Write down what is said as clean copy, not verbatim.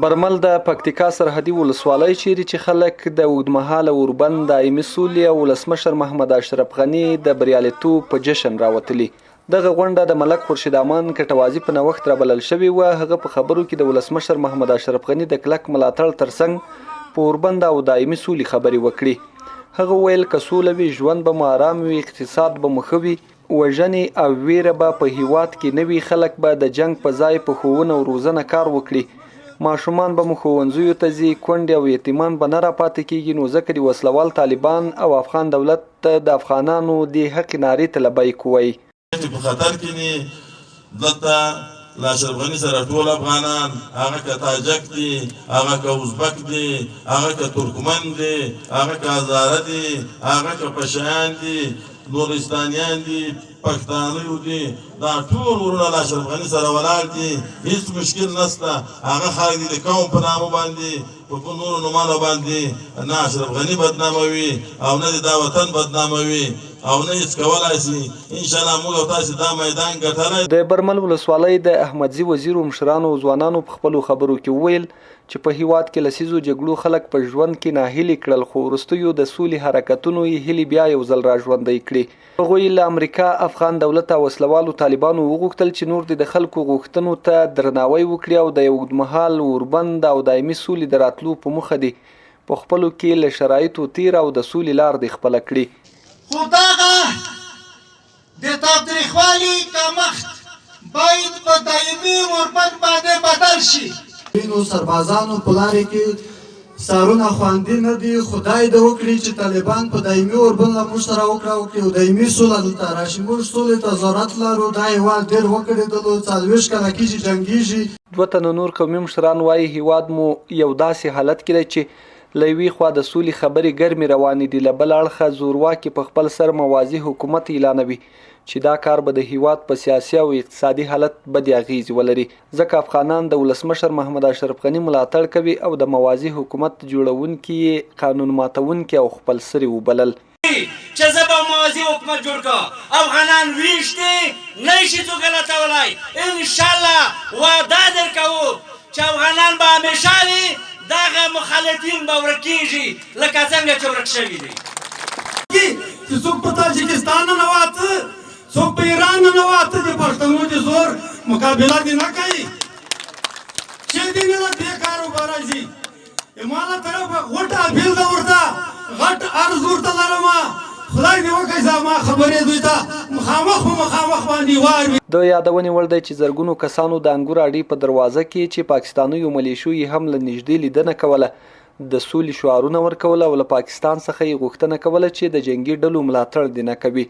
برمل د پکتیکا سرحدي ولسوالۍ چیرې چې خلک د اوږدمهاله اوربند، دایمي سولې او ولسمشر محمد اشرف غني د بریالیتوب په جشن راوتلي. دغه غونډه د ملک خورشید امان کټوازي په نوښت رابلل شوې وه. هغه په خبرو کې د ولسمشر محمد اشرف غني د کلک ملاتړ ترڅنګ په اوربند او دایمي سولې خبرې وکړې. هغه وویل، که سوله وي، ژوند به مو ارام وي، اقتصاد به مو ښه وي، وژنې او ویره به په هیواد کې نه وي، خلک به د جنګ په ځای په ښوونه او روزنه کار وکړي، ماشومان به مو ښوونځیو ته ځي، کونډې او یتیمان به نه راپاتې کیږي، نو ځکه دې وسله وال طالبان او افغان دولت د افغانانو دې حقې نارې ته لبیک ووایي. چې په خطر کې دي، دلته له اشرف غني سره ټول افغانان، هغه که تاجک دي، هغه که ازبک دي، هغه که ترکمن دي، هغه که هزاره دي، هغه که پشیان دي، نورستانیان دي، پښتانه یو دي، دا ټول ورونه له اشرف غني سره ولاړ دي، هیڅ مشکل نشته. هغه خلک دي د قوم په نامه باندې، په نورو نومانو باندې نه اشرف غني بدناموي او نه دا وطن بدناموي او نه هیڅ کولای شي. ان شاء الله موږ او تاسې دا میدان ګټلی. د برمل ولسوالۍ د احمدزي وزیرو مشرانو او ځوانانو په خپلو خبرو کې وویل چې په هیواد کې لسیزو جګړو خلک په ژوند کې ناهیلي کړل، خو وروستیو د سولې حرکتونو یې هیلې بیا یو ځل را ژوندۍ کړې. هغوی له امریکا، افغان دولت او وسله والو طالبانو وغوښتل چې نور دې د خلکو غوښتنو ته درناوی وکړي او د یو اوږدمهال اوربند او دایمي سولې د راتلو په موخه دې په خپلو کې له شرایطو تېر او د سولې لار دې خپله کړي. خو دغه د تاوتریخوالي کمښت باید په دایمي اوربند باندې بدل شي. وینو سربازانو په لارې کې سارونه خوندي نه دي، خدای دې وکړي چې طالبان په دایمي اوربند له موږ سره وکړه وکړي او دایمي سوله دلته راشي. موږ سولې ته ضرورت لرو، دا هېواد ډېر وکړېدلو، 40 کاله کېږي جنګېږي. دوه تنه نور قومي مشران وايي، هېواد مو یو داسې حالت کې دی چې له یوې خوا د سولې خبرې ګرمې روانې دي، له بل اړخه زورواکي په خپل سر موازي حکومت اعلانوي چې دا کار به د هېواد په سیاسي او اقتصادي حالت بدې اغېزې ولري، ځکه افغانان د ولسمشر محمداشرف غني ملاتړ کوي او د موازي حکومت جوړوونکي یې قانون ماتوونکي او خپلسري وبلل. چې زه به موازي حکومت جوړ کړم، افغانان ویښ دي، نه شي څوک غلطولای، ان شاءالله وعده درکوو چې افغانان به همیشه وي، دغه مخالفین به ورکیږي لکه څنګه چې ورک شوي دي. چې څوک په تاجکستان ننواته، څوک په ایران ننواته، د پښتنو د زور مقابله دې نه کوي، چې دې نه له دې کاروبار راځي. ماله طرفه غټ اپیل ده ورته، غټ عرض ورته لرم، خدای دې وکړي زما خبرې دوی ته مخامخ په مخامخ باندې واوري. د یادونې وړ دی چې زرګونو کسانو د انګور اډې په دروازه کې چې پاکستانیو ملیشو یې هم له نږدې لیدنه کوله، د سولې شعارونه ورکول او له پاکستان څخه یې غوښتنه کوله چې د جنګي ډلو ملاتړ دې نه کوي.